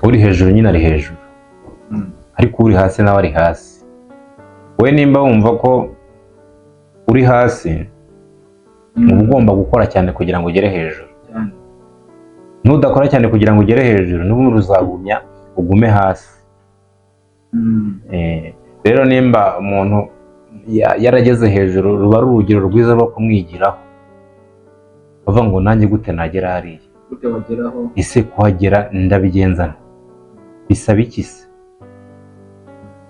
Uri hejuru nyine ari hejuru, ariko uri hasi nawe ari hasi. We nimba wumva ko uri hasi, uba ugomba gukora cyane kugira ngo ugere hejuru. Cyane. Nudakora cyane kugira ngo ugere hejuru, n'ubundi uzagumya ugume hasi. Rero nimba umuntu yarageze hejuru, ruba ari urugero rwiza rwo kumwigiraho, bavuga ngo: "Nanjye gute nagera hariya?" Gute bageraho? Ese kuhagera ndabigenza nte? Bisaba iki se?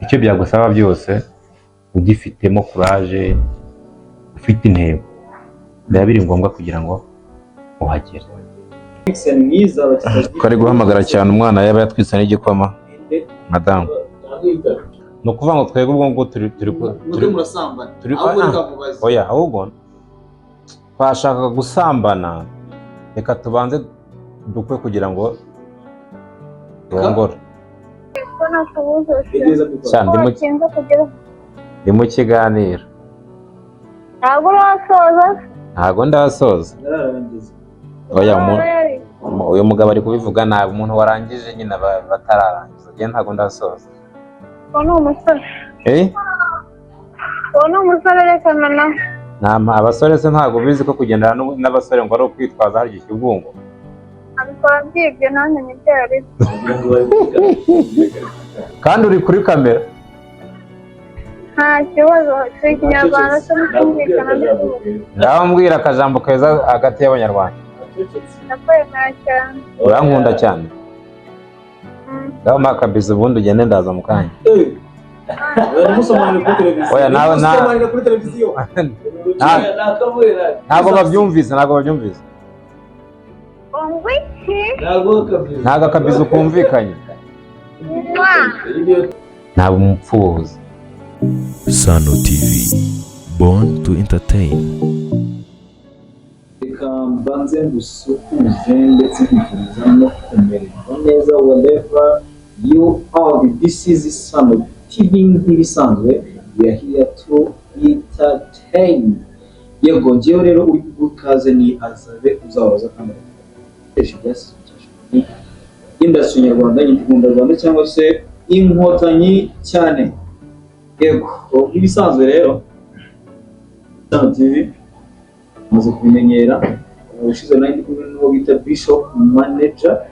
Icyo byagusaba byose, ugifitemo courage, ufite intego, biba biri ngombwa kugira ngo uhagere. Nixon mwiza bakita. Ko ari guhamagara cyane, umwana yaba yatwitse n'igikoma, madamu. Ni ukuvuga ngo twebwe ubwo ngubwo turi Mujye murasambana. Turi Ahubwo ah, reka mubaze. Oya, ahubwo twashakaga gusambana. Reka tubanze dukwe kugira ngo turongore. Ko nakubuze se? Yegereza mikoro. Sha, Ko watinze kugera? Ndi mu kiganiro. Ntabwo urasoza se? Ntabwo ndasoza. Nararangiza. Oya, Urayari. Uyu mugabo ari kubivuga nabi. Umuntu warangije nyine batararangiza. Njye ntabwo ndasoza. Uwo ni umusore. Eh. Uwo ni umusore, rekana nawe. Abasore se ntabwo bizi ko kugendana n'abasore ngo ari ukwitwaza harya ikibungo? Abikora byibye, ntamenye ibyo ari byo. Kandi uri kuri kamera. Nta kibazo, si Ikinyarwanda cyo mutumvikana, ndikuvuga. Ngaho mbwira akajambo keza hagati y'Abanyarwanda. Ndakwemera cyane. Urankunda cyane? Ngaho mpa akabizi, ubundi ugende, ndaza mu kanya. Musomanira kuri televiziyo. Oya, Musomanira kuri televiziyo. Ntabwo babyumvise, ntabwo babyumvise. Ngo iki? Ntabwo akabizi kumvikanye. Mwa. Ntabwo umupfubuzi. Sano TV, born to entertain. Reka mbanze ngusuhuze ndetse nkwifuriza no kumererwa neza wherever you are. This is Sano TV, nk'ibisanzwe we are here to entertain. Yego, njyewe rero uri kuguha ni Azabe uzahoza kandi agakoresha ibyasizwe industry nyarwanda, Nyarwanda Rwanda cyangwa se Inkotanyi cyane. Yego, nk'ibisanzwe rero Sano TV maze kubimenyera. Ubushize nari ndi kumwe n'uwo bita Bishop Manager,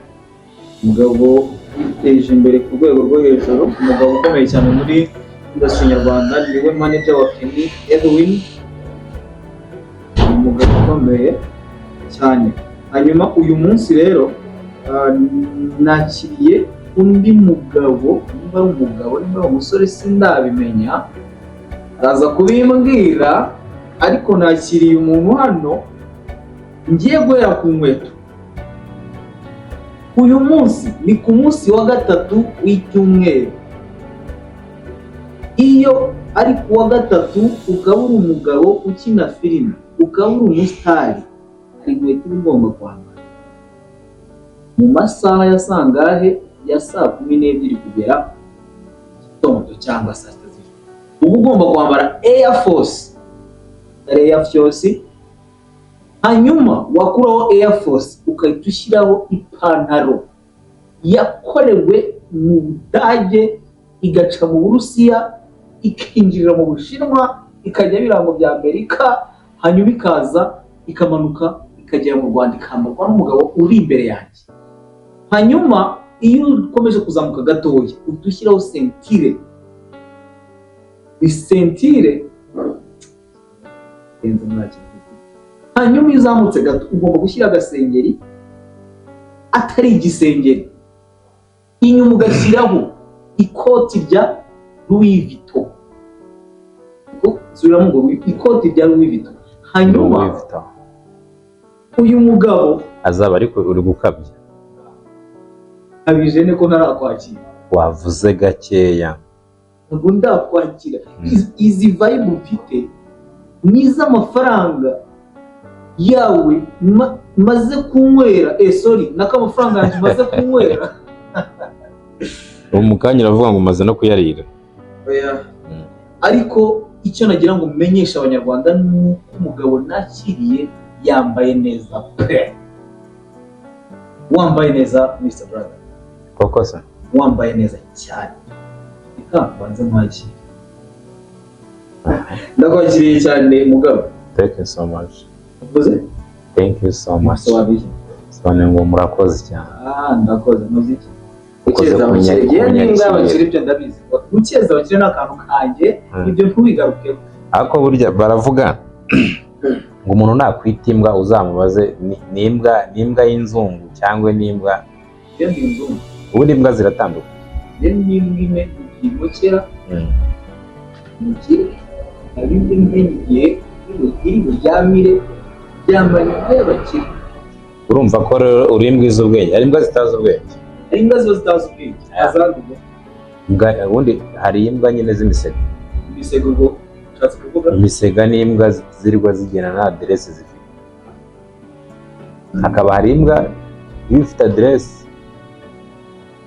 umugabo witeje imbere ku rwego rwo hejuru, umugabo ukomeye cyane muri industry nyarwanda, niwe manager wa Kenny Edwin, ni umugabo ukomeye cyane. Hanyuma uyu munsi rero nakiriye undi mugabo, nimba ari umugabo, nimba ari umusore sindabimenya, araza kubimbwira, ariko nakiriye umuntu hano ngiye guhera ku nkweto. Uyu munsi ni ku munsi wa gatatu w'icyumweru. Iyo ari ku wa gatatu, ukaba uri umugabo ukina filime, ukaba uri umusitari, hari inkweto uba ugomba kwambara mu masaha ya sangahe? Ya saa 12 kugera gitondo cyangwa saa 6 z'ijoro, uba ugomba kwambara Air Force, atari Air Force. Hanyuma wakuraho Air Force, ugahita ushyiraho ipantaro yakorewe mu Budage, igaca mu Burusiya, ikinjirira mu Bushinwa, ikajya ibirango bya Amerika, hanyuma ikaza ikamanuka ikagera mu Rwanda, ikambarwa n'umugabo uri imbere yanjye. Hanyuma iyo ukomeje kuzamuka gatoya, uhita ushyiraho ceinture, ni ceinture irenze muri aka. Hanyuma iyo uzamutse gato, ugomba gushyira agasengeri, atari igisengeri, inyuma ugashyiraho ikoti rya Louis Vuitton. Subiramo ngo ikoti rya Louis Vuitton. Hanyuma Louis Vuitton. Uyu mugabo Azaba, ariko uri gukabya. Abije ko ntarakwakira. Wavuze gakeya. Ntabwo ndakwakira. Izi vibe mfite ni iz'amafaranga yawe maze kunywera, sorry, nako amafaranga yanjye maze kunywera. Ubu mu kanya uravuga ngo umaze no kuyarira. Oya. Ariko icyo nagira ngo menyeshe Abanyarwanda ni uko umugabo nakiriye yambaye neza pe. Wambaye neza, Mr Brother. Koko se? Wambaye neza cyane. Reka mbanze nkwakire. Ndakwakiriye cyane, mugabo. Thank you so much. Uvuze? Thank you so much. Sobanuye iki? Sobanuye ngo murakoze cyane. Ah, ndakoze muziki. Ukoze Gukeza abakire, yewe kunyakira. n'imbwa y'abakire ibyo ndabizi. Gukeza abakire ni akantu kanjye. Ibyo ntubigarukeho. Ariko burya baravuga ngo umuntu nakwita imbwa uzamubaze ni imbwa y'inzungu cyangwa ni imbwa. Iyo ndi inzungu. Ubundi imbwa ziratandukanye. Iyo ni imbwa imwe imukera mukire, hari indi mbwa igihe iri buryamire ryamara imbwa y'abakire. Urumva ko rero uri imbwa izi ubwenge, hari imbwa zitazi ubwenge. Hari imbwa ziba zitazi ubwenge azanduye. Imbwa ubundi, hari imbwa nyine z'imisega. Imisego ubwo ushatse kuvuga? Imisega ni imbwa zirirwa zigenda nta aderesi zifite. Hakaba hari imbwa iba ifite aderesi.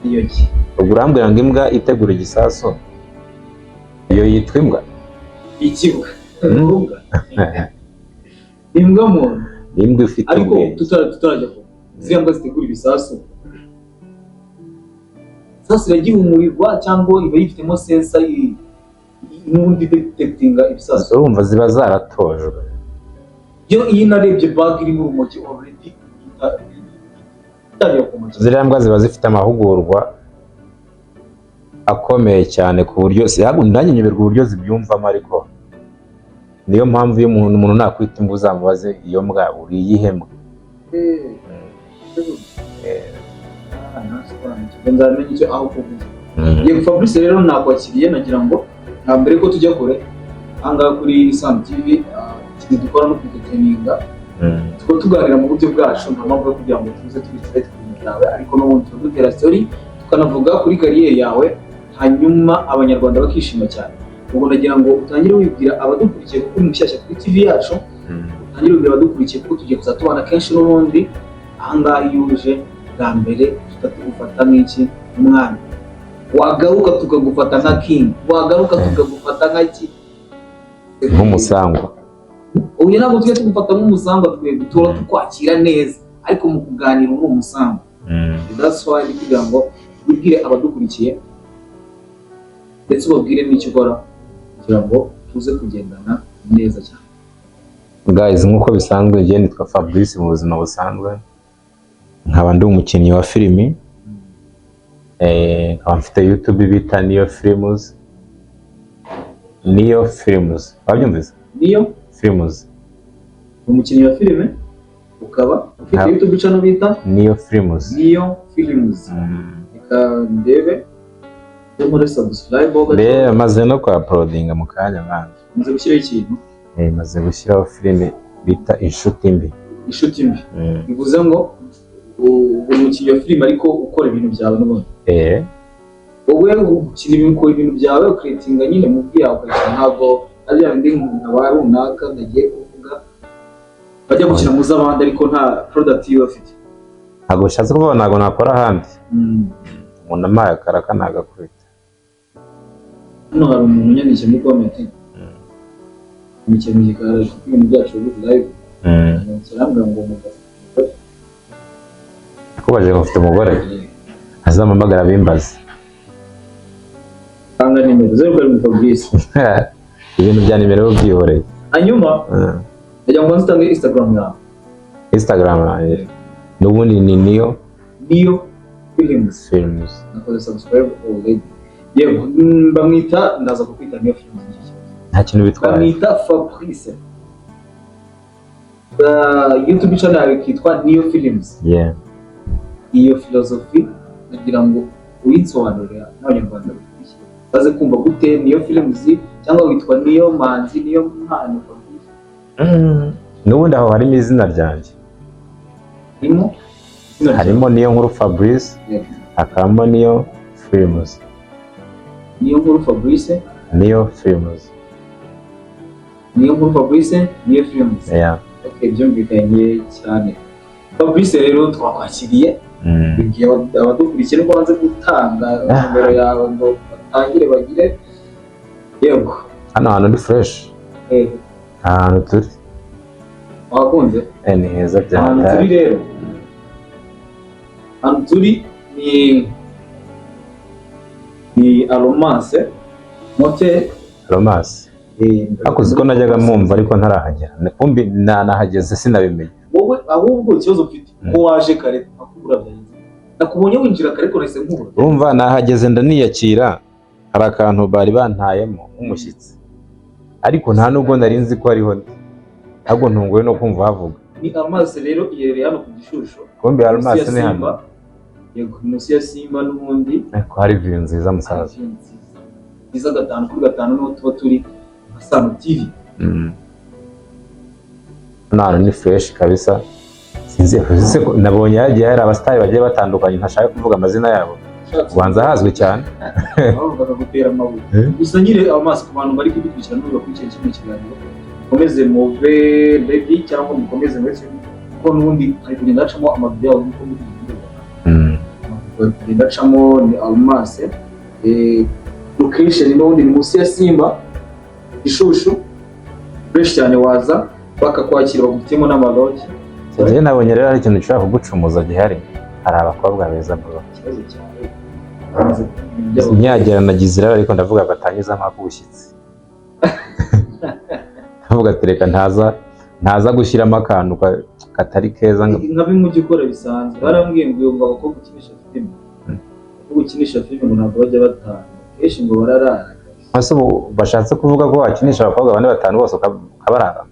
Iyo ki? Ubwo urambwira ngo imbwa itegura igisasu, iyo yitwa imbwa? Ikibwa imbwa, imbwa muntu. Ni imbwa ifite Ariko ubwenge. tutarajya kure, ziriya mbwa zitegura ibisasu, isasu iragihumurirwa cyangwa iba yifitemo sensor n'ubundi detectinga ibisasu? Urumva ziba zaratojwe. Iyo narebye bag irimo urumogi, already itangira kumukira. Ziriya mbwa ziba zifite amahugurwa akomeye cyane ku buryo nanjye nyoberwa uburyo zibyumvamo. Ariko niyo mpamvu iyo umuntu nakwita imbwa uzamubaze iyo mbwa uri iyihe mbwa. Nzamenya icyo aho kuvuga. Yego Fabrice, rero nakwakiriye. Nagira ngo nta mbere ko tujya kure, ahangaha kuri Isano TV, ikintu dukora no kwentertaininga. Tuba tuganira mu buryo bwacu, nta mpamvu yo kugira ngo tuze tubicare ku bintu byawe, ariko n'ubundi tuba dutera story, tukanavuga kuri career yawe, hanyuma Abanyarwanda bakishima cyane. Ubwo nagira ngo utangire wibwira abadukurikiye, kuko uri mushyashya kuri TV yacu. Utangire wibwira abadukurikiye, kuko tugiye kuzatubana kenshi n'ubundi. Ahangaha iyo uje bwa mbere tutagufata nk'iki, umwami, wagaruka tukagufata nka king, wagaruka tukagufata nka ki? Nk'umusangwa. Ubu ntabwo tujya tugufata nk'umusangwa, twebwe tuba tukwakira neza, ariko mu kuganira uri umusangwa. That's why ndi kugira ngo wibwire abadukurikiye, ndetse ubabwire n'icyo ukora, kugira ngo tuze kugendana neza cyane. Guys, nk'uko bisanzwe, njye nitwa Fabrice mu buzima busanzwe, nkaba ndi umukinnyi wa filimi, nkaba mfite YouTube bita Niyo Films. Niyo Films, wabyumvise? Niyo Films. Umukinnyi wa filime, ukaba ufite YouTube channel bita Niyo Films. Niyo Films. Reka ndebe yo muri subscribe ho gato. Rero maze no kwa uploadinga mu kanya mwana. Muze gushyiraho ikintu? Maze gushyiraho filime bita Inshuti Mbi. Inshuti Mbi. Bivuze ngo uri umukinnyi wa filime, ariko ukora ibintu byawe n'ubundi? Eh. Wowe ukina ibintu, ukora ibintu byawe, ucreatinga nyine mu byawe ukabikina, ntabwo ari bya bindi nka ba runaka nagiye kuvuga bajya gukina mu z'abandi ariko nta product yiwe bafite. Ntabwo bishatse kuvuga ntabwo nakora ahandi. Umuntu ampaye akaraka nagakubita. Hano hari umuntu unyandikiye muri comment, yandikiye mu gikari kuko ibintu byacu biri live. Arambwira ngo umugabo Kubaje ngo ufite umugore, azampamagara bimbaze. Tanga nimero 07 Fabrice. Ibintu bya nimero byihoreye. Hanyuma ndagira ngo ubanze utange Instagram yawe. Instagram yanjye n'ubundi ni Niyo Niyo Films. Films. Nakoze subscribe already. Yego, bamwita, ndaza kukwita Niyo Films, nicyo kibazo. Nta kintu bitwaye. Bamwita Fabrice. YouTube channel yawe ikitwa Niyo Films. Yeah. Iyo philosophy nagira ngo uyinsobanurire n'Abanyarwanda bakurikiye baze kumva gute Niyo Films, cyangwa witwa Niyo Manzi, Niyo Mpano Fabrice? N'ubundi aho harimo izina ryanjye. Harimo izina ryawe. Harimo Niyo Nkuru Fabrice. Hakabamo Niyo Films. Niyo Nkuru Fabrice. Niyo Films. Niyo Nkuru Fabrice, Niyo Films. Yeah. Okay, byumvikanye cyane. Fabrice, rero twakwakiriye. Igihe abadukurikiye nubwo banze gutanga nomero yawe ngo batangire bagire, yego. Hano hantu ni fresh. Ahantu turi. Wakunze? Ni heza. Ahantu turi cyane. Rero ahantu turi ni Alomance Motel. Romance. Ariko uzi ko najyaga mwumva ariko ntarahagera. Kumbi nahageze sinabimenya. Wowe ahubwo ikibazo mfite, ko waje kare akubura, byagenze? Nakubonye winjira kare ariko nahise nkubura. Urumva nahageze ndaniyakira, hari akantu bari bantayemo nk'umushyitsi, ariko nta nubwo nari nzi ko ariho ndi, ahubwo ntunguwe no kumva havuga. Ni Alomance rero, iherereye hano ku Gishushu. Kumbi Munsi ya Alomance ni hano. Simba. Yego, ni munsi ya Simba n'ubundi. Ariko hari view nziza, musaza. Hari nziza nziza, 5 kuri 5 niho tuba turi nka Sano TV. Hano hantu ni fresh kabisa. Sinzi sinzi ko nabonye hagiye hari abasitari bagiye batandukanye, ntashaka kuvuga amazina yabo, ubanza hazwi cyane. Bavugaga gutera amabuye. Eh? Gusa nyine amaso ku bantu bari kudukurikirana n'ubu bakurikiye kino kiganiro, mukomeze mube ready cyangwa mukomeze muretse, kuko n'ubundi hari kugenda hacamo amavideo yabo nk'uko muri kubibona. Bari kugenda hacamo. Ni Almase, location n'ubundi ni munsi ya Simba, Gishushu, fresh cyane. Waza bakakwakira, bagufitemo n'amalogi. Njyewe nabonye rero hari ikintu gishobora kugucumuza gihari, hari abakobwa beza, bro. Ikibazo cyawe bamaze ibintu byabo. Nyagera nagize irari, ariko ndavuga batanyuzamo ak'ubushyitsi, ndavuga ati reka ntaza gushyiramo akantu katari keza Nka bimwe ujya ukora bisanzwe. Barambwiye ngo yumva abakobwa ukinisha filime, abakobwa ukinisha filime ngo ntabwo bajya batanu, kenshi ngo bararara kabisa. Ese ubu bashatse kuvuga ko wakinisha abakobwa bane, batanu bose ukabarara?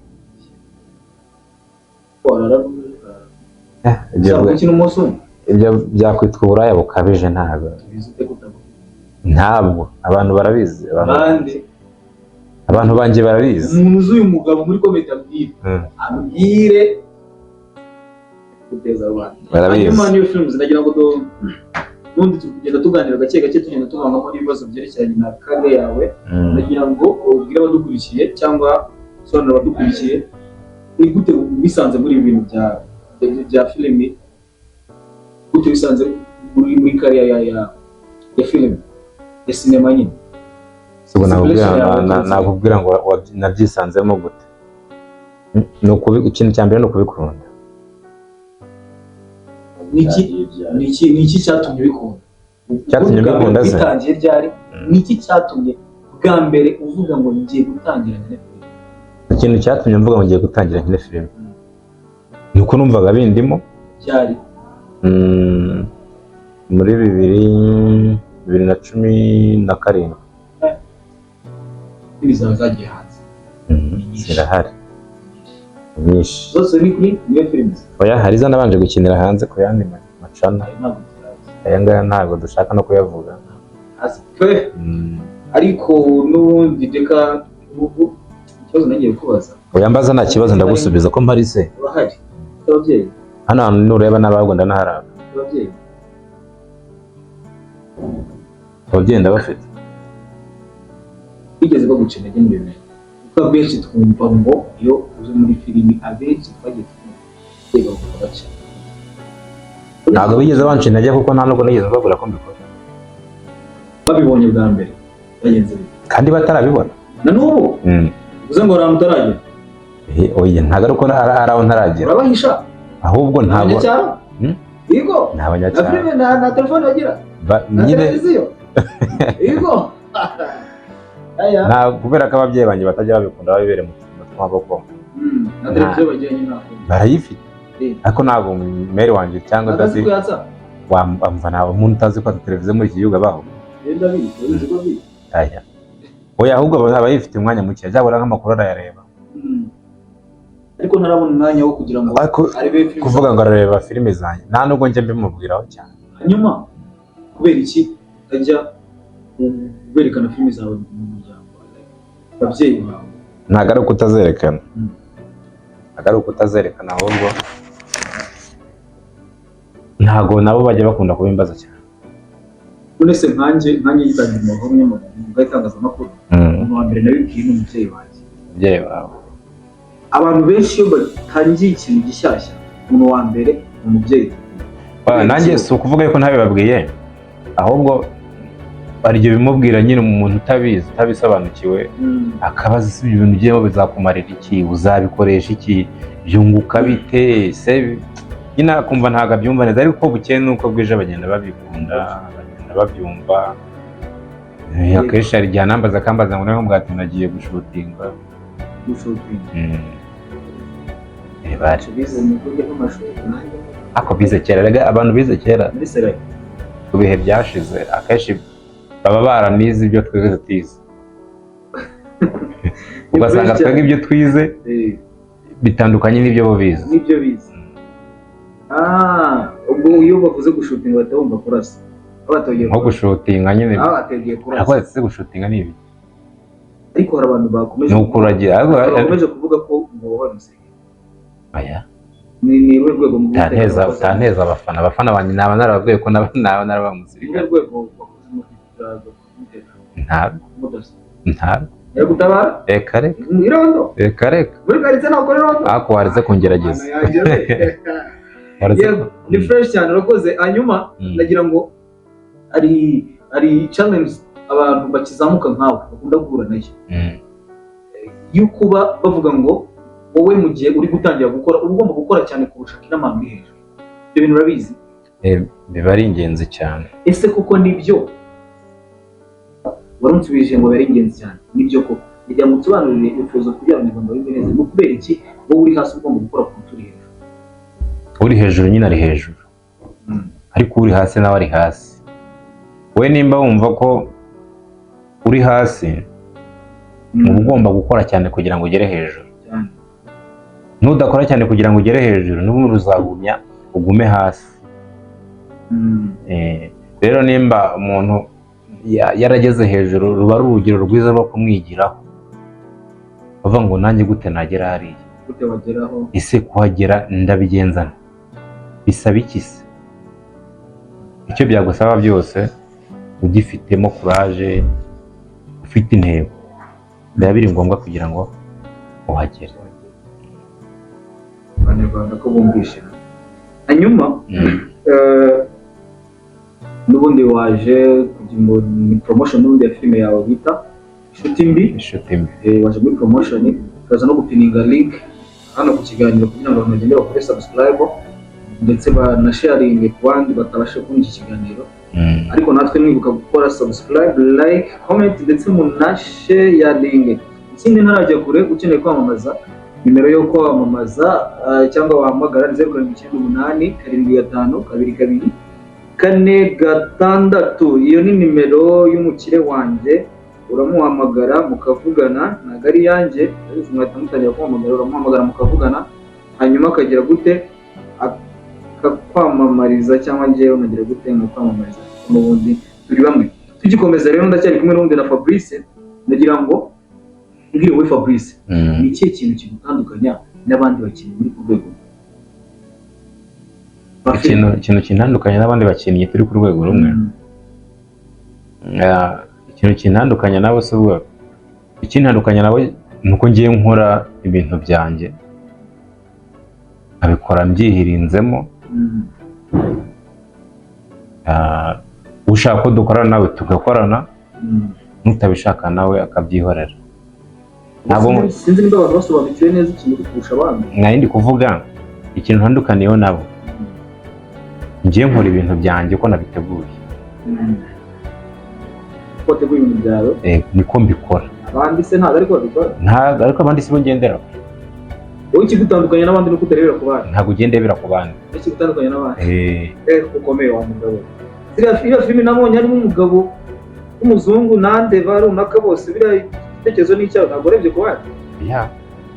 Ko warara n'umwe ukarara. Ibyo Ushaka gukina umunsi umwe. Ibyo byakwitwa uburaya bukabije, ntabwo. Tubizi ute kutavuga? Ntabwo abantu barabizi, Bande? abantu banjye barabizi. Umuntu uzi uyu mugabo muri comment abwire, abwire guteza rwanda. Barabizi. Hanyuma niyo films, ndagira ngo n'ubundi turi kugenda tuganira gake gake, tugenda tuvangamo n'ibibazo byerekeranye na career yawe. Ndagira ngo ubwire abadukurikiye cyangwa usobanurire abadukurikiye, ni gute wisanze muri ibi bintu bya filimi? Gute wisanze muri career ya filimi, ya sinema nyine? Ubwo nakubwira Inspiration yawe yaturutse he? Nakubwira ngo nabyisanzemo gute? Ikintu cya mbere ni ukubikunda. Ni iki cyatumye ubikunda? Cyatumye Ubwa mbere mbikunda se? Bitangiye ryari? Ni iki cyatumye bwa mbere uvuga ngo ngiye gutangira nkine filime? Ikintu cyatumye mvuga ngo ngiye gutangira nkine filime ni uko numvaga bindimo. Ryari? Muri 2017. Filimi zawe zagiye hanze? Zirahari nyinshi. Zose ni kuri niyo filimi? Oya, hari izo nabanje gukinira hanze ku yandi macana. Ayo ntabwo tuyazi. Aya ngaya ntabwo dushaka no kuyavuga. Hasi pe. Ariko n'ubundi reka ubu ikibazo nagiye kubaza. Oya, mbaza, nta kibazo, ndagusubiza ko mpari se. Urahari? Ufite ababyeyi? Hano hantu nureba n'abahubwo ndanaharaba. Ufite ababyeyi? Ababyeyi ndabafite. Bigeze baguca intege muri ibi bintu? Kuko abenshi twumva ngo iyo uje muri filimi, abenshi twagiye twumva ababyeyi bavuga baca. Ntabwo bigeze banca intege, kuko nta nubwo nigeze mbabwira ko mbikora. Babibonye bwa mbere bagenze bite? Kandi batarabibona. Na n'ubu? Uvuze ngo hari ahantu utaragera? Oya, ntabwo ari uko ari aho ntaragera. Urabahisha? Ahubwo ntabwo Abanyacyaro? Hmm? Yego. Ni Na abanyacyaro. filime na telefone bagira? Na Nyine televiziyo? Yego, aya. Nta, kubera ko ababyeyi banjye batajya babikunda, babibere mu tuntu tw'amaboko. Na televiziyo bagira nyine ntabwo? Barayifite, ariko ntabwo mère wanjye cyangwa Ntazi utazi kuyatsa. Wamva, ntawe umuntu utazi ko televiziyo muri iki gihugu abaho. Genda bizi, urabizi ko bizi. Aya, oya, ahubwo aba yifite umwanya muke, byabura nk'amakuru arayareba. Ariko ntarabona umwanya wo kugira ngo Ariko arebe filime. Kuvuga ngo arareba filime zanjye, nta nubwo njya mbimubwiraho cyane. Hanyuma kubera iki utajya werekana filime zawe mu muryango, ababyeyi bawe? Ntabwo ari uko utazerekana. Ntabwo ari uko utazerekana, ahubwo ntabwo nabo bajya bakunda kubimbaza cyane. None se nkanjye yitangira umwuga w'umunyamakuru, w'itangazamakuru, umuntu wa mbere nabibwiye ni umubyeyi wanjye. Umubyeyi wawe? Abantu benshi iyo batangiye ikintu gishyashya, umuntu wa mbere ni umubyeyi. Nanjye si ukuvuga yuko ntabibabwiye, ahubwo hari igihe bimubwira nyine umuntu utabizi, utabisobanukiwe, akabaza: ese ibyo bintu ugiyemo bizakumarira iki? Uzabikoresha iki? Byunguka bite se? Nyine akumva ntabwo abyumva neza, ariko uko bukeye n'uko bwije bagenda babikunda, bagenda babyumva. Akenshi hari igihe anambaza, akambaza ngo nawe mbwati nagiye gushootinga. Gushootinga. Bari Bize mu buryo bw'amashuri nanjye. Ako bize kera rega, abantu bize kera muri serayi. Mu bihe byashize akenshi baba baranize ibyo twebwe tutize, ugasanga twebwe ibyo twize bitandukanye n'ibyo bo bize. N'ibyo bize. Ah, ubwo iyo bavuze gushootinga bahita bumva kurasa. Aho batagiye Nko gushootinga nyine. Aho batagiye kurasa. Ariko se gushootinga ni ibi? Ariko hari abantu bakomeje Ni ukuragira, ariko bakomeje kuvuga ko ngo wahora umusirikare. Oya. Ni uruhe rwego mu Utanteza, utanteza abafana. Abafana banjye naba narababwiye ko naba narabaye Ni umusirikare. uruhe rwego wakoze mu umutekano? Ntabwo. Mudasa. Ntabwo. Yagutabara? Reka reka. Mu irondo? Reka reka. Muri karitsiye ntabwo ukora irondo? Ariko waretse kungerageza. Mana yanjye we. Waretse. Yego, ni fresh cyane, urakoze. Hanyuma nagira ngo hari challenge abantu bakizamuka nkawe bakunda guhura nayo yo kuba bavuga ngo wowe mu gihe uri gutangira gukora uba ugomba gukora cyane kurusha Killaman uri hejuru. Ibyo bintu urabizi? Biba ari ingenzi cyane. Ese koko nibyo? Warunsubije ngo biba ari ingenzi cyane, nibyo koko? Kugira ngo unsobanurire iyo filozofi kugira ngo Abanyarwanda bumve neza, ni ukubera iki wowe uri hasi ugomba gukora kuruta uri hejuru? Uri hejuru nyine ari hejuru, ariko uri hasi nawe ari hasi. We nimba wumva ko uri hasi, uba ugomba gukora cyane kugira ngo ugere hejuru. Cyane. Nudakora cyane kugira ngo ugere hejuru, n'ubundi uzagumya ugume hasi. Rero nimba umuntu yarageze hejuru, ruba ari urugero rwiza rwo kumwigiraho, bavuga ngo nanjye gute nagera hariya? Gute wageraho? Ese kuhagera ndabigenza nte? Bisaba iki se? Icyo byagusaba byose, ugifitemo courage, ufite intego, biba biri ngombwa kugira ngo uhagere. Abanyarwanda ko bumvishe. Hanyuma n'ubundi waje kugira ngo ni promotion n'ubundi ya filime yawe bita Inshuti Mbi. Inshuti Mbi. Waje muri promotion, turaza no gupininga link hano ku kiganiro kugira ngo abantu bagende bakore subscribe ndetse banasharinge ku bandi batabasha kubona iki kiganiro. Ariko natwe mwibuka gukora subscribe, like, comment ndetse munasharinge. Ikindi, ntarajya kure, ukeneye kwamamaza, nimero yo kwamamaza cyangwa wahamagara ni 0798752246. Iyo ni nimero y'umukire wanjye, uramuhamagara mukavugana, ntabwo ari iyanjye. Ndabizi mwahita mutangira kumuhamagara. Uramuhamagara mukavugana, hanyuma akagira gute? Akakwamamariza, cyangwa njyewe nkagira gute? Nkakwamamariza, n'ubundi turi bamwe. Tugikomeza rero, ndacyari kumwe n'ubundi na Fabrice. Ndagira ngo mbwire wowe Fabrice, ni ikihe kintu kigutandukanya n'abandi bakinnyi muri ku rwego rwa filime? Ikintu kintandukanya n'abandi bakinnyi turi ku rwego rumwe, ikintu kintandukanya nabo se, ubwo ikintandukanya nabo ni uko ngiye nkora ibintu byanjye, nkabikora mbyihirinzemo. Ushaka ko dukorana nawe tugakorana, n'utabishaka nawe akabyihorera. Ntabwo Sinzi niba abantu basobanukiwe neza ikintu uri kurusha abandi. Nari ndi kuvuga ikintu ntandukaniyeho nabo, ngiye nkora ibintu byanjye uko nabiteguye. Uko wateguye ibintu byawe. Niko mbikora. Abandi se ntabwo ariko babikora? Ntabwo, ariko abandi sibo ngenderaho. Wowe ikigutandukanya n'abandi ni uko utarebera ku bandi. Ntabwo ugendera ku bandi. Ikigutandukanya n'abandi. Ukomeye wa mugabo. Iriya filime nabonye harimo umugabo w'umuzungu nande ba runaka bose, biriya igitekerezo ni icyawe, ntabwo urebye ku bandi? Ya,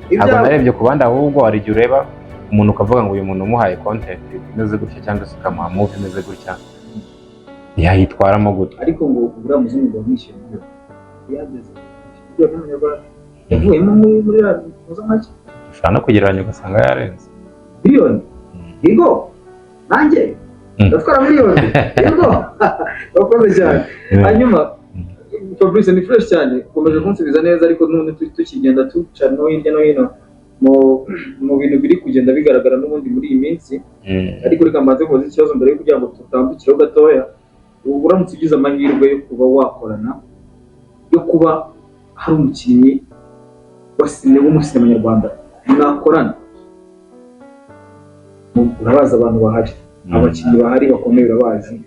ntabwo Ibyawe. narebye ku bandi, ahubwo hari igihe ureba umuntu ukavuga ngo uyu muntu umuhaye content imeze gutya cyangwa se ukamuha movie imeze gutya, yayitwaramo gute? Ariko ngo uriya muzungu ngo wamwishyuye miliyoni, yageze miliyoni y'amanyarwanda yavuyemo muri iriya mpuzamahanga. Ushobora no kugereranya ugasanga yarenze. Miliyoni? Yego, nanjye ndatwara miliyoni. Yego, urakoze cyane. Hanyuma Fabrice, ni fresh cyane, ukomeje kunsubiza neza, ariko none tukigenda tuca no hirya no hino mu bintu biri kugenda bigaragara n'ubundi muri iyi minsi, ariko reka mbanze kubaza ikibazo mbere yo kugira ngo tutambukireho gatoya. Ubu uramutse ugize amahirwe yo kuba wakorana, yo kuba hari umukinnyi wa sinema w'umusinema nyarwanda mwakorana, urabazi abantu bahari, abakinnyi bahari bakomeye urabazi,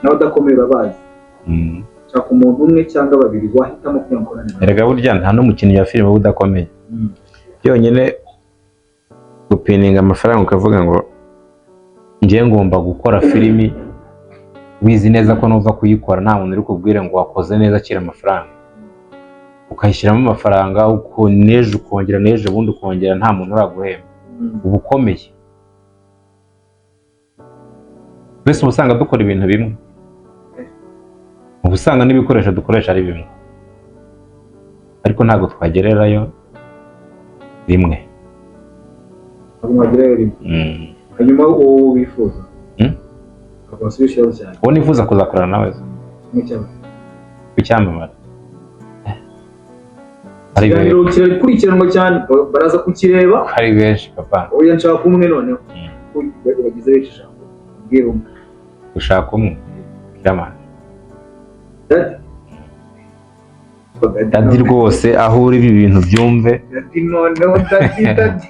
n'abadakomeye urabazi. Shaka umuntu umwe cyangwa babiri wahitamo kugira ngo ukorane nawe. Erega burya nta n'umukinnyi wa filime uba udakomeye. Byonyine gupininga amafaranga ukavuga ngo ngiye ngomba gukora filimi, wizi neza ko nuva kuyikora nta muntu uri kubwire ngo wakoze neza, akira amafaranga, ukayishyiramo amafaranga, uko n'ejo ukongera, n'ejo bundi ukongera, nta muntu uraguhemba, uba ukomeye. Twese uba usanga dukora ibintu bimwe, uba usanga n'ibikoresho dukoresha ari bimwe, ariko ntabwo twagererayo rimwe. Ntabwo mwagerayo rimwe. Hanyuma uwo wifuza? Mm. Ntabwo wasubije ikibazo cyanjye. Uwo nifuza kuzakorana nawe? Kimwe cyane. Ku cyamamare ari Ikiganiro kirakurikiranwa cyane, baraza kukireba. Ari benshi, papa. Oya, nshaka umwe noneho. Bagize benshi ijambo, ubwira umwe. Gushaka umwe, Kiramani. Daddy. Daddy rwose, aho uri ibi bintu byumve. Daddy noneho, daddy, daddy.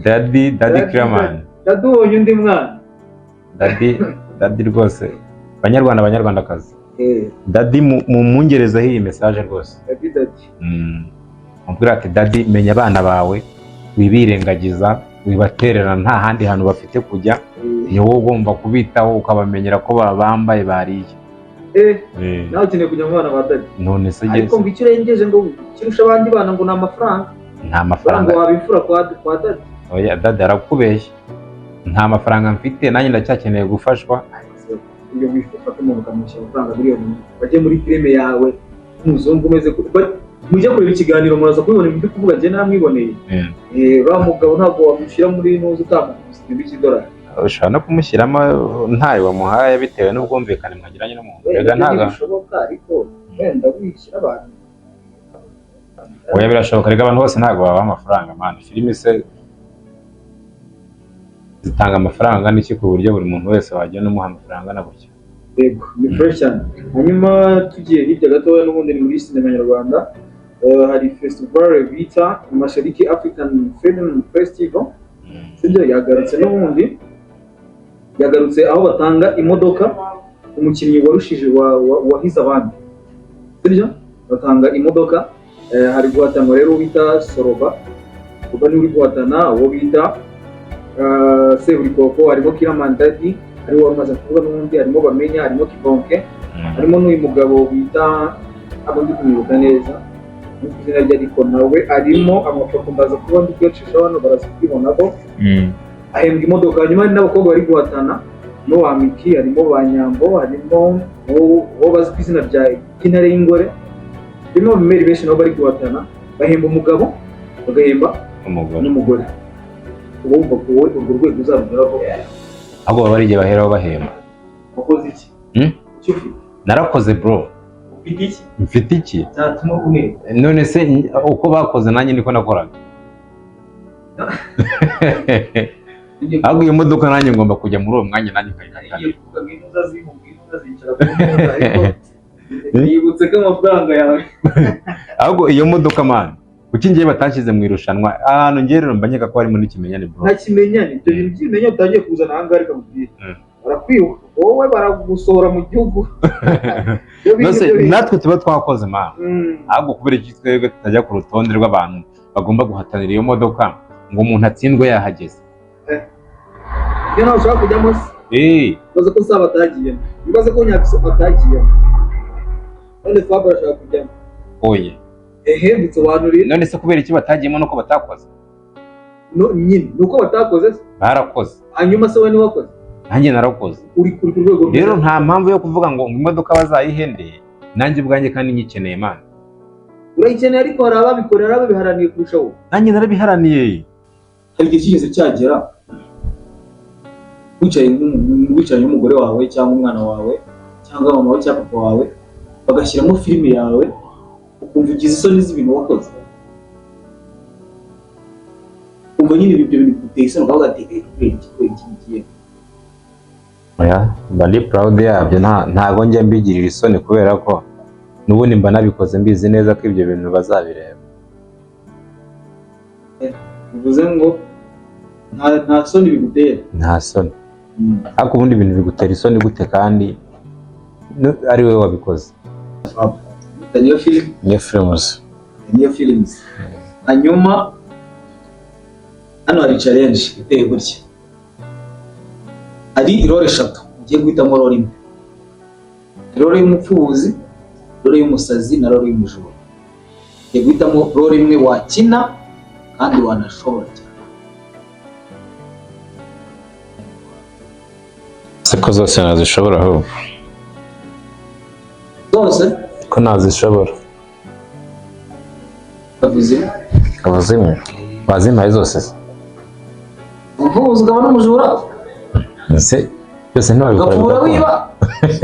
Daddy, daddy. Daddy. Kiramani. Daddy, ubonye undi mwana. Daddy, daddy rwose, banyarwanda, banyarwandakazi, daddy mu mungerezeho iyi message rwose. Daddy, daddy. Mubwira ati: "Daddy, menya abana bawe, wibirengagiza, wibatererana, nta handi hantu bafite kujya, ni wowe ugomba kubitaho, ukabamenyera ko bambaye, bariye." Nawe ukeneye kujya mu bana ba daddy? None se Ariko ngeze ngo icyo urengeje, ngo kirusha abandi bana, ngo ni amafaranga. Nta Bara ngo mafaranga. waba imfura kwa daddy. Oya, daddy arakubeshya, nta mafaranga mfite, nanjye ndacyakeneye gufashwa. Iyo ufata umuntu ukamushyira amafaranga miliyoni, bajye muri filime yawe, umuzungu umeze mujye kureba ikiganiro, muraza kubibona ibyo kuvuga, njye naramwiboneye. Uriya mugabo ntabwo wamushyira muri nuza utamukubise igihumbi cy'idolari. Ushobora no kumushyiramo ntayo wamuhaye, bitewe n'ubwumvikane mwagiranye n'umuntu. Wenda Rega ntabwo ntibishoboka, ariko wenda wishyira abantu. Oya, birashoboka. Rega abantu bose ntabwo babaha amafaranga, man. Filime se zitanga amafaranga angana iki, ku buryo buri muntu wese wagenda umuha amafaranga angana gutya? Yego, ni fresh cyane. Hanyuma tugiye hirya gatoya, n'ubundi ni muri sinema nyarwanda. Hari festival bita Mashariki African Film Festival, sibyo? Yagarutse n'ubundi, yagarutse aho batanga imodoka umukinnyi warushije wahize abandi, sibyo? Batanga imodoka. Hari guhatanwa rero uwo bita Soroba. Soroba niwe uri guhatana, uwo bita Seburikoko, harimo Killaman Daddy, ariwe wamaze kuvuga n'ubundi, harimo Bamenya, harimo Kibonke, harimo n'uyu mugabo bita, ntabwo ndi kumwibuka neza mu izina rye, ariko nawe arimo. Amafoto ndaza kuba ndi kuyacisha hano, baraza kubibonaho. Ahembwa imodoka. Hanyuma hari n'abakobwa bari guhatana, harimo ba Miki, harimo ba Nyambo, harimo uwo bazi ku izina rya ry'Intare y'Ingore, harimo abameri benshi nabo bari guhatana. Bahemba umugabo, bagahemba umugore. N'umugore. Uba wumva ko wowe urwo rwego uzarugeraho? Ahubwo baba ari igihe baheraho bahemba. Wakoze iki? Hmm? Icyo ufite? Narakoze, bro. Ufite iki Mfite iki cyatuma uhemba? None se uko bakoze nanjye niko nakoraga? Ahubwo iyo modoka nanjye ngomba kujya muri uwo mwanya, nanjye nkayihatanira. Ngiye kuvuga ngo intuza zihunga, intuza zicara ku meza, ariko nibutse ko amafaranga yawe. Ahubwo iyo modoka, man, kuki ngiye batashyize mu irushanwa? Ahantu ngiye rero mba nkeka ko harimo n'ikimenyane, bro. Nta kimenyane. Ibyo bintu by'ibimenyane utangiye kuzana aha ngaha, reka nkubwire, barakwiruka wowe, baragusohora mu gihugu. Ibyo bintu, Nose ibyo bintu. natwe tuba twakoze, man. Ahubwo kubera iki twebwe tutajya ku rutonde rw'abantu bagomba guhatanira iyo modoka, ngo umuntu atsindwe yahageze? Iyo nawe ushaka kujyamo se? Ibaze ko Saba atagiyemo, ibaze ko Nyakiso atagiyemo, none Fab arashaka kujyamo. Oye. Ehe, bisobanurire. None se kubera iki batagiyemo? Nuko batakoze? No, nyine ni uko batakoze se? Barakoze. Hanyuma se wowe ntiwakoze? Nanjye narakoze. Uri ku rwego rwiza. Rero nta mpamvu yo kuvuga ngo imodoka bazayihende nanjye ubwanjye kandi nyikeneye, man. Urayikeneye, ariko hari ababikorera, ababiharaniye kurusha wowe. Nanjye narabiharaniye. Hari igihe kigeze cyagera wicaye wicaranye n'umugore wawe cyangwa umwana wawe cyangwa mama wawe cyangwa papa wawe, bagashyiramo filime yawe, ukumva ugize isoni z'ibintu wakoze, ukumva nyine ibyo bintu biguteye isoni, ukavuga ati: "Eh, kubera iki, kubera iki ngiye?" Oya, mba ndi proud yabyo. Ntago njya mbigirira isoni, kubera ko n'ubundi mba nabikoze mbizi neza ko ibyo bintu bazabireba. Bivuze ngo nta soni bigutera? Nta soni. Ariko ubundi ibintu bigutera isoni gute kandi ari wowe wabikoze? Fab. Niyo film. Niyo films. Niyo films. Hanyuma hano hari challenge iteye gutya. Hari role eshatu ugiye guhitamo role imwe: role y'umupfubuzi, role y'umusazi na role y'umujura. Ugiye guhitamo role imwe wakina kandi wanashobora cyane. Siko zose nazishobora ahubwo. Zose? Ko nazishobora. Bavuze. Avuze imwe. Wazimpaye zose se? Umupfubuzi ukaba n'umujura. Ese byose ntiwabikora? Ugapfubura. Bigakunda.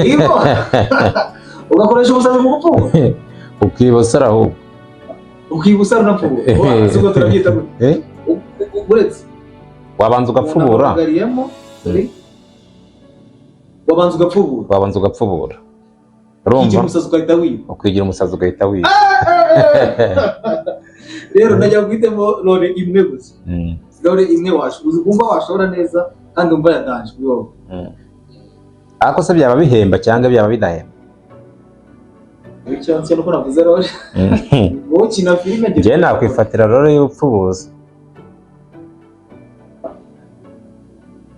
Wiba wiba, ugakoresha ubusazi mu gupfubura. Ukibosora ahubwo. Ukiba usara unapfubura, siko turabyita gutya? Eh? Uretse Wabanza ugapfubura. Umuntu sorry. Wabanza ugapfubura. Wabanza ugapfubura. Ukigira Urumva? umusazi ugahita wiba. Ukwigira umusazi ugahita wiba. Rero najya guhitamo role imwe gusa. Role imwe uzi wumva washobora neza kandi wumva yatanje kuri wowe. Ariko se byaba bihemba cyangwa byaba bidahemba? Icyo nzi nuko navuze role. Wowe ukina filime. Njyewe nakwifatira role y'ubupfubuzi.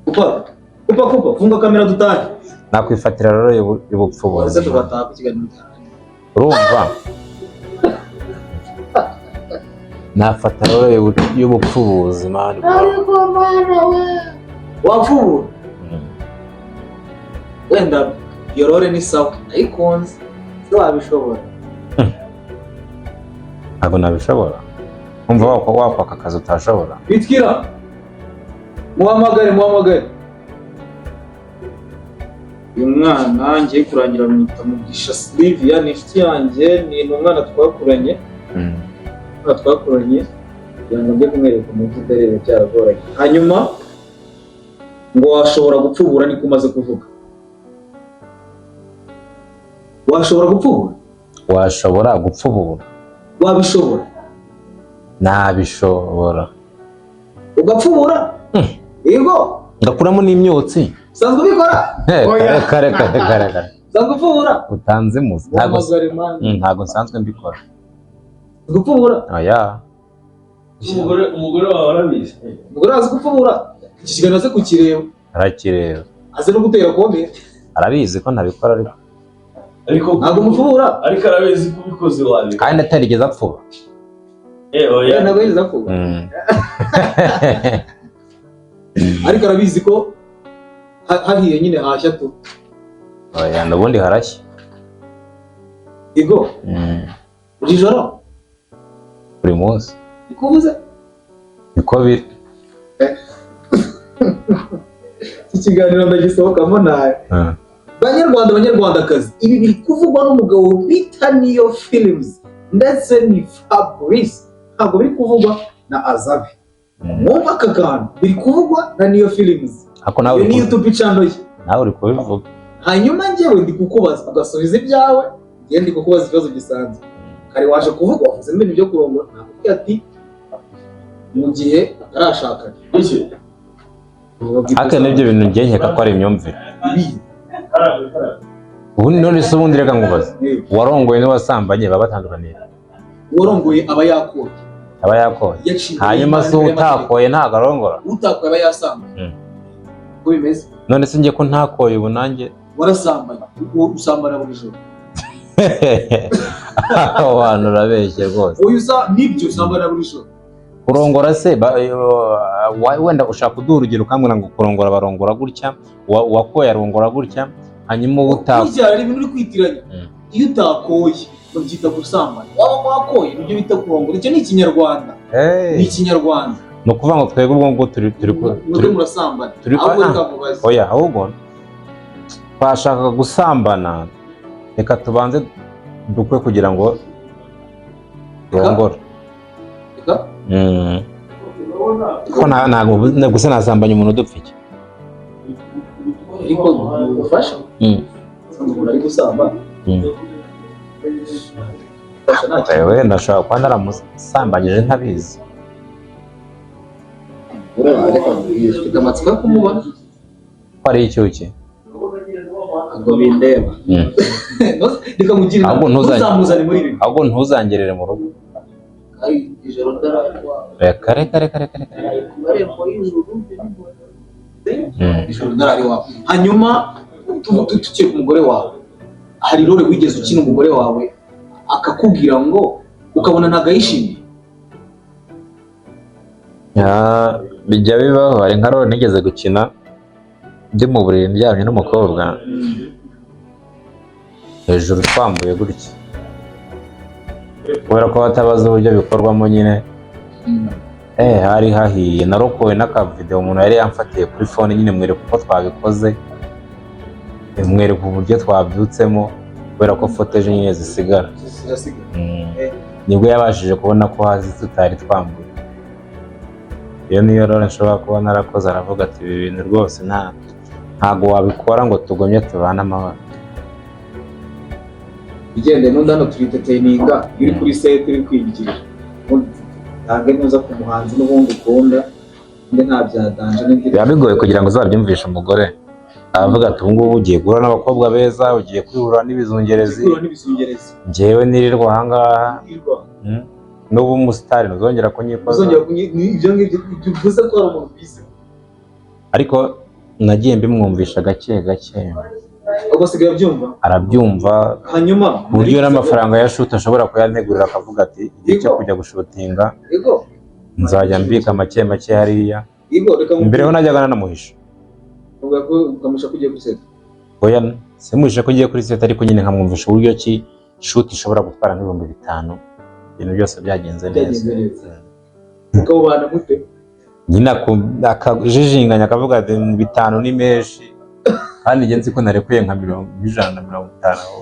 Kupa kupa kupa, funga kamera dutahe. Nakwifatira role y'ubupfubuzi. Waza tugataha ku kiganiro. Urumva, nafata role y'ubupfubuzi, man. Ariko mana we, wapfubura. Wenda iyo role ni sawa, nayikunze, se wabishobora? Ntabwo nabishobora. Umva, wakwaka akazi utashobora. Bitwira, muhamagare, muhamagare uyu mwana ngiye kurangira. Mwita Mugisha Silvia, ni inshuti yanjye, ni umwana twakuranye. Umwana twakuranye, kugira ngo njye kumwereka umujyi utareba byaragoranye. Hanyuma ngo washobora gupfubura, niko umaze kuvuga, washobora gupfubura? Washobora gupfubura. Wabishobora? Nabishobora. Ugapfubura, yego. Ngakuramo n'imyotsi. Usanzwe ubikora? Eh, Oya. kare kare kare kare. Usanzwe upfubura? Utanze muzi, ntabwo. Muhamagare, man. Ntabwo nsanzwe mbikora. Gupfubura? Oya. Umugore wawe arabizi? Umugore azi gupfubura? Iki kiganiro aze kukireba. Arakireba. Aze no gutera comment. Arabizi ko ntabikora ariko. Ariko Ntabwo mupfubura? Ariko arabizi ko ubikoze wabikora. Kandi atarigeze apfuba. Eh, oya. Ntabwo yigeze apfubura. Ariko arabizi ko hahiye nyine hashya tu. Oya, n'ubundi harashya. Yego. Buri joro? Buri munsi. Niko uvuze? Niko biri. Iki kiganiro ndagisohokamo nawe. Banyarwanda, banyarwandakazi, ibi biri kuvugwa n'umugabo bita Niyo Films ndetse ni Fabrice, ntabwo biri kuvugwa na Azabe. Mwumva aka kantu, biri kuvugwa na Niyo Films. Ariko nawe Iyo uri ni YouTube channel ye. Nawe uri kubivuga. Hanyuma njyewe ndi kukubaza ugasubiza ibyawe. Njyewe ndi kukubaza ikibazo gisanzwe. Kare waje kuvuga, wavuze ibintu byo kurongora, nakubwiye ati mu gihe atarashakana. Iki? Ariko n'ibyo bintu njye nkeka ko ari imyumvire. Ibi? Karabe, karabe. Ubundi none se, ubundi reka nkubaze, uwarongoye n'uwasambanye baba batandukaniye? Uwarongoye aba yakoye. Aba yakoye. Yaciye. Hanyuma se utakoye ntabwo arongora? Utakoye aba yasambanye. Uko bimeze. None se njye ko ntakoye ubu nanjye? Warasambanye, usambana buri joro. Aho hantu urabeshye rwose. Uyu usa nibyo, usambana buri joro. Kurongora se wenda ushaka kuduha urugero ukambwira ngo kurongora barongora gutya, uwakoye arongora gutya, hanyuma uwo uta Burya hari ibintu uri kwitiranya. Iyo utakoye babyita gusambana, waba wakoye nibyo bita kurongora. Icyo ni ikinyarwanda. Hey. Ni ikinyarwanda. Ni ukuvuga ngo twebwe ubwo ngubwo turi Mwebwe murasambana. turi Ahubwo reka mubaze. Oya, ahubwo twashakaga gusambana, reka tubanze dukwe kugira ngo turongore. Reka. Ko ntabwo gusa nasambanya umuntu udupfa iki? Ariko ufasha usanzwe umuntu ari gusambana. Ufasha nta kintu. Wewe ndashobora kuba naramusambanyije ntabizi. Reka nkubwire, mfite amatsiko yo kumubona. Ko ari icyuki. Ntabwo bindeba. Reka nkugire inama. Ahubwo Ntuzamuzane muri ibi. Ahubwo ntuzangerere mu rugo. Ay, ijoro ndaraywa. Reka, reka, reka, reka, reka. Naraye ku marembo y'ijuru. Ijoro ndarari wawe. Hanyuma tukiri ku mugore wawe, hari role wigeze ukina umugore wawe akakubwira ngo ukabona ntabwo ayishimiye? Ya, bijya bibaho. Hari nka role nigeze gukina ndi mu buriri ndyamye n'umukobwa hejuru twambuye gutya, kubera ko batabaza uburyo bikorwamo nyine. Hari hahiye, narokowe n'akavideo umuntu yari yamfatiye kuri phone nyine, mwereka uko twabikoze, mwereka uburyo twabyutsemo, kubera ko footage nyine zisigara. Zirasiga. Nibwo yabashije kubona ko hasi tutari twambuye. Iyo niyo rero nshobora kuba narakoze, aravuga ati: "Ibi bintu rwose ntago wabikora ngo tugumye tubane amahoro." Igende n'undi hano turi entertaininga. Iyo uri kuri set uri kwigira, ntabwo ntuza ku muhanzi n'ubundi ukunda undi, nta bya danger n'indi. Biba bigoye kugira ngo uzabyumvishe umugore. Aravuga ati: "Ubu ngubu ugiye guhura n'abakobwa beza, ugiye kwihura n'ibizungerezi." Guhura n'ibizungerezi. Njyewe nirirwa ahangaha. N'ubu umusitari ntuzongera kunyikoza. Uzongera ibyo ngibyo, ibyo uvuze ko hari umuntu ubizi. Ariko nagiye mbimwumvisha gake gake. Ubwo asigaye abyumva. Arabyumva. Hanyuma ku buryo n'amafaranga ya shoot ashobora kuyantegurira, akavuga ati: "Igihe cyo kujya gushutinga nzajya mbika make make hariya." Yego, reka. Mbere ho najyaga nanamuhisha. Uvuga ko ukamusha ko ugiye kuri set? Oya, simuhishe ko ngiye kuri set, ariko nyine nkamwumvisha uburyo ki shoot ishobora gutwara nk'5,000, ibintu byose byagenze neza. Byagenze neza. Mukabubana mute? Nyine akajijinganya, akavuga ati: "5 ni menshi," kandi njye nzi ko narekuye nka 150 aho.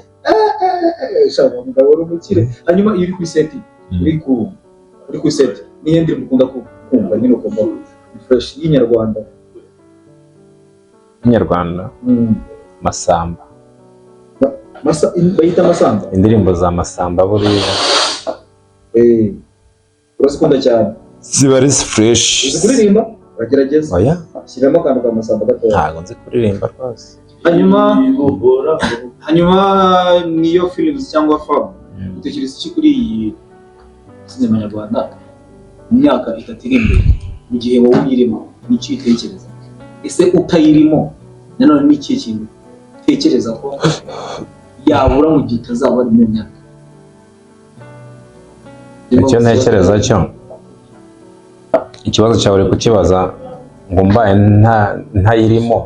Shaka umugabo uri umukire. Hanyuma iyo uri kuri set, uri kuri set, niyo ndirimbo ukunda kumva nyine ukumva ni fresh y'inyarwanda? Inyarwanda? Masamba. Bayita Masamba? Indirimbo za Masamba buriya. Urazikunda cyane. Ziba ari fresh. Uzi kuririmba? Uragerageza? Oya. Shyiramo akantu ka Masamba gatoya. Ntabwo nzi kuririmba rwose. Hanyuma niyo films cyangwa fab, utekereza iki kuri iyi sinema nyarwanda mu myaka 3 iri imbere? Mu gihe wowe uyirimo, ni iki uyitekereza? Ese utayirimo nanone ni ikihe kintu utekereza ko yabura mu gihe utazaba ari muri iyo myaka? Icyo ntekereza cyo, ikibazo cyawe uri kukibaza ngo mbaye ntayirimo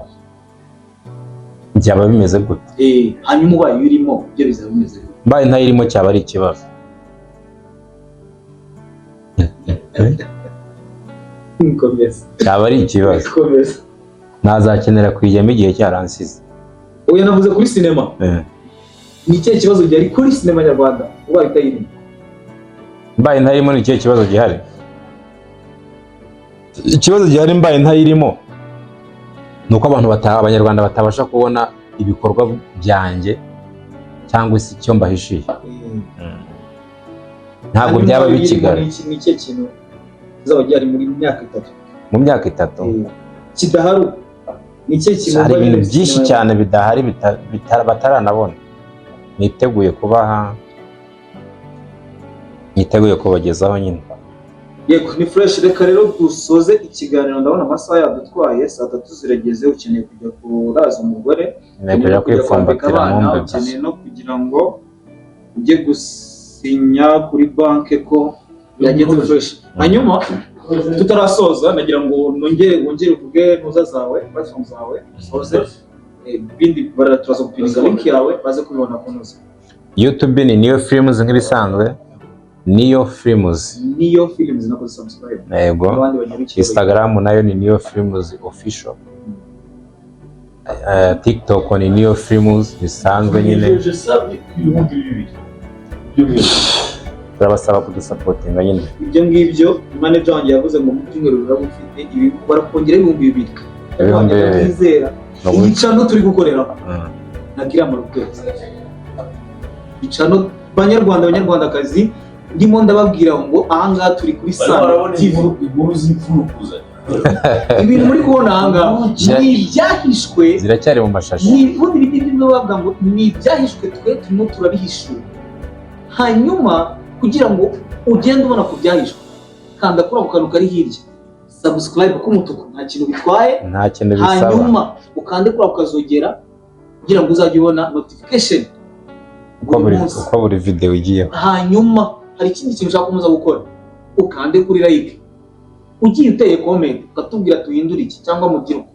byaba bimeze gute? Hanyuma ubaye uyirimo byo bizaba bimeze gute? Mbaye ntayirimo cyaba ari ikibazo. Komeza. Cyaba ari ikibazo. Komeza. Nazakenera kuyijyamo igihe cyaransize. Oya, navuze kuri sinema. Ni ikihe kibazo gihari kuri sinema nyarwanda ubaye utayirimo? Mbaye ntayirimo ni ikihe kibazo gihari? Ikibazo gihari mbaye ntayirimo ni uko abantu bataha, abanyarwanda batabasha kubona ibikorwa byanjye cyangwa se icyo mbahishiye. Ntabwo Hanyuma byaba ubaye uyirimo, bikigali. Ni ikihe kintu kizaba gihari muri myaka 3? Mu myaka 3? Kidahari ubu. Ni ikihe kintu Hari wumva ibintu nyine byinshi sinema cyane bidahari bataranabona, niteguye kubaha, niteguye kubagezaho nyine. Yego, ni fresh. Reka rero dusoze ikiganiro, ndabona amasaha yadutwaye, saa 3 zirageze. Ukeneye kujya kuraza umugore. Nkeneye kujya ukeneye no kujya kwambika kwipfumbatira abana, nkumve gusa. ukeneye no kugira ngo ujye gusinya kuri banki ko byagenze fresh. Hanyuma tutarasoza, nagira ngo nongere wongere uvuge ntuza zawe, platform zawe, usoze. Ibindi turaza gupininga link yawe baze kubibona kunoza. YouTube ni Niyo Films nk'ibisanzwe, Niyo Films. Niyo Films, nakoze subscribe. Yego. N'abandi banyarukiye. Instagram nayo ni Niyo Films Official. TikTok ni Niyo Films bisanzwe nyine. Nijeje sabye 2000 by'umweru. Turabasaba kudusapotinga nyine. Ibyo ngibyo, manager wanjye yavuze ngo mu byumweru biraba ufite ibi, barakongera 2000. 2000. Twizera Ni ubu- iyi channel turi gukoreraho ntabwo iramara ukwezi. Icano, banyarwanda, banyarwandakazi, ndimo ndababwira ngo ahangaha turi kuri Barimo Sano barabona TV. inkuru z'imfurukuzanya. Ibintu muri kubona aha ngaha ni ibyahishwe. Ziracyari mu mashashi. Ni ubundi ibiti bimwe bavuga ngo ni ibyahishwe, twe turimo turabihishura. Hanyuma kugira ngo ugende ubona ku byahishwe, kanda kuri ako kantu kari hirya, subscribe k'umutuku, nta kintu bitwaye. Nta kintu bisaba. Hanyuma ukande kuri ako kazogera kugira ngo uzajye ubona notification uko buri buri munsi. Uko buri video igiyeho. Hanyuma hari ikindi kintu ushaka gukomeza gukora, ukande kuri like, ugiye uteye comment ukatubwira tuhindure iki cyangwa mubyiruko.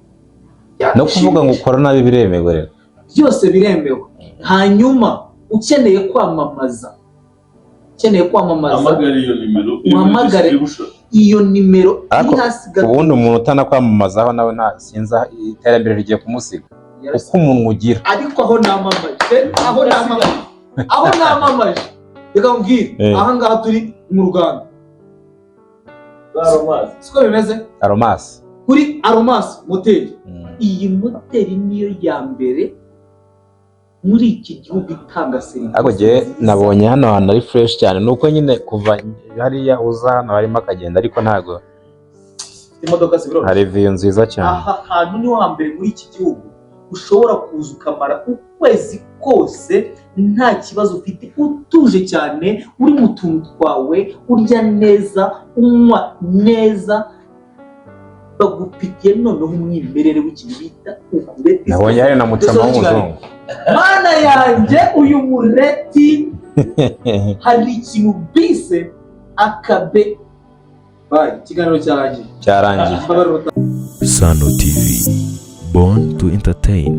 No kuvuga ngo ukora nabi biremewe rero. Byose biremewe. Hanyuma ukeneye kwamamaza, ukeneye kwamamaza, Hamagara iyo nimero iri muri Uhamagare. distribution. Iyo nimero iri Ariko hasi gato. ubundi umuntu utanakwamamazaho nawe nta sinzi aho iterambere rigiye kumusiga, uko umuntu ugira. Ariko aho namamaje, aho namamaje, aho namamaje, reka nkubwire. Aha ngaha turi mu ruganda, siko bimeze? Aromasi. Kuri Aromasi Moteri. Iyi moteri niyo ya mbere muri iki gihugu itanga serivisi Ariko njyewe nziza. Nabonye hano hantu ari fresh cyane, nuko nyine kuva hariya uza hano harimo akagenda, ariko ntago Imodoka zibiroroshye. Hari view nziza cyane. Aha hantu niho hambere muri iki gihugu ushobora kuza ukamara ukwezi kose nta kibazo ufite, utuje cyane, uri mu tuntu twawe, urya neza, unywa neza, bagufitiye noneho umwimerere w'ikintu bita ubureti. Nabonye hari na mucoma w'umuzungu. Mana yanjye, uyu mureti, hari ikintu bise akabe bayi. Ikiganiro cyarangiye. Cyarangiye. Mbabarira. Sano TV, born to entertain.